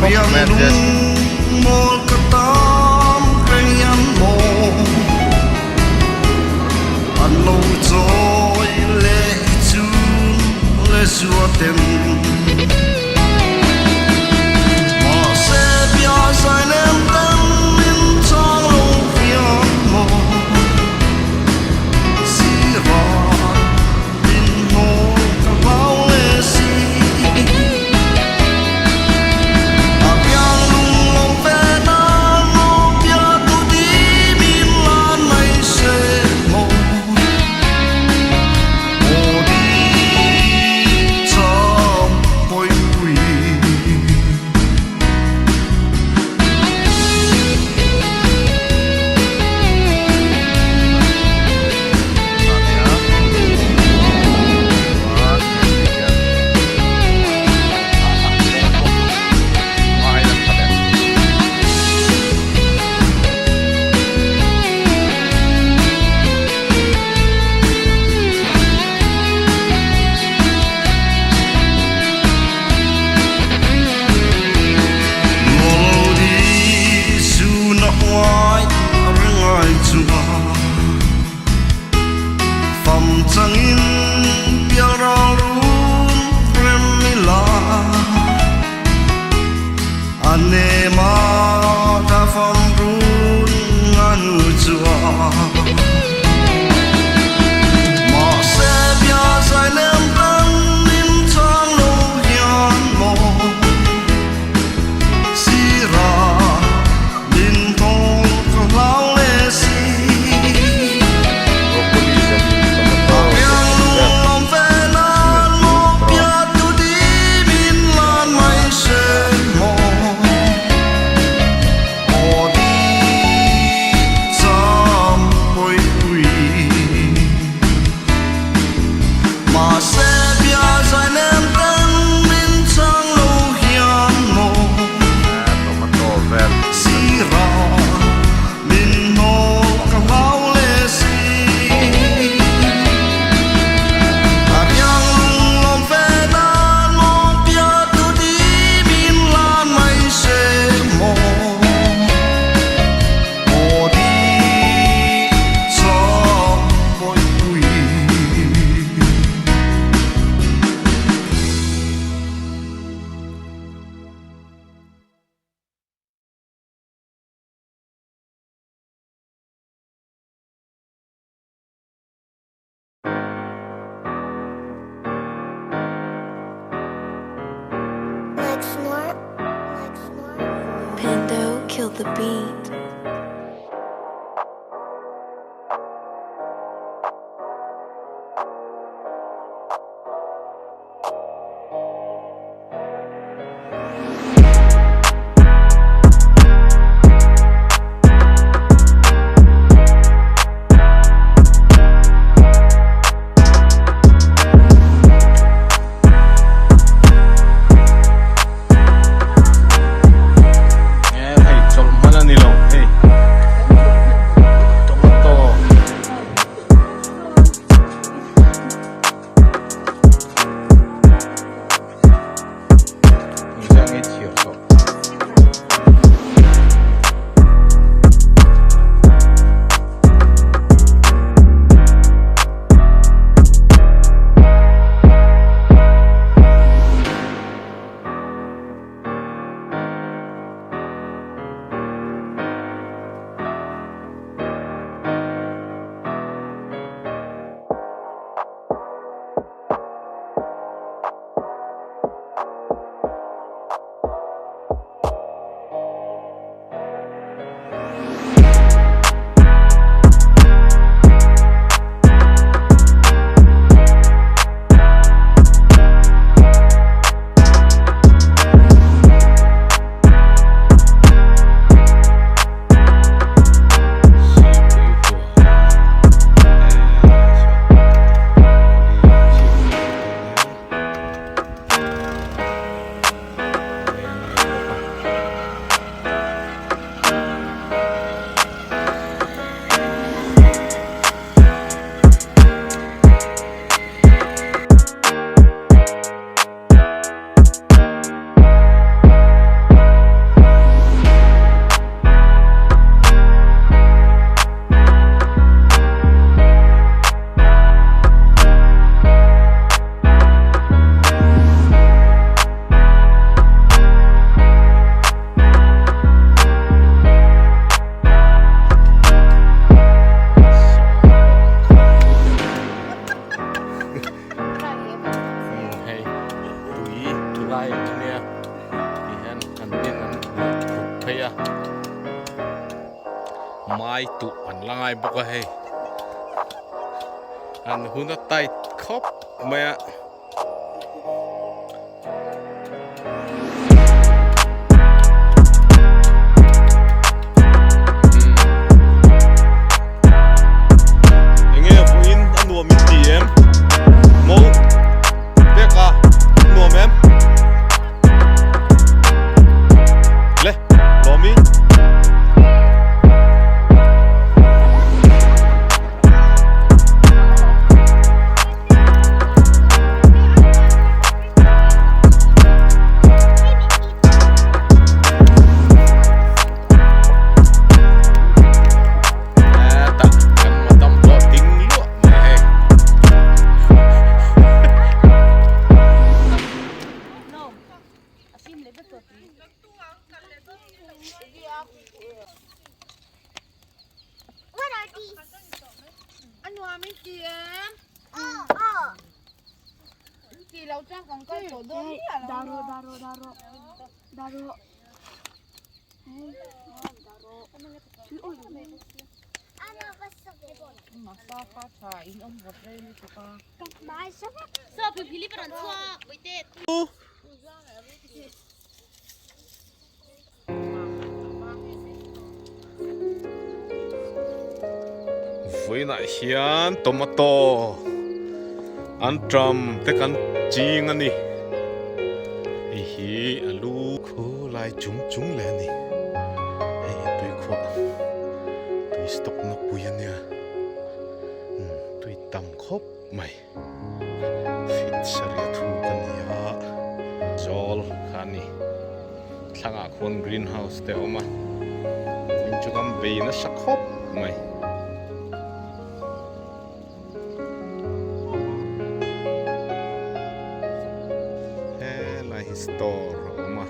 khawp mai a tia. Broccoli zawng tomato vel chhing Tomato vel Pando killed the beat. Hei chawlh hman a ni lo hei. a mai tuh an la ngai bawk a hei an hun a tight khawp mai a. Enge vawiin a nuam in ti em? Mo peka a nuam em? Le, lawmi. Hetah kan madam pawh ding luah mai hei. Vawiinah hian tomato an ṭam te kan ching a ni hei hi a lu khulai chung chung leh a ni hei hi tuikhuah tui stock na pui a nia tui tam khawp mai fit sarih thu ka ni a zawl kha a ni thlangah khuan green house te a awm a tin chu kan bei nasa khawp mai. Helai hi store a awm a.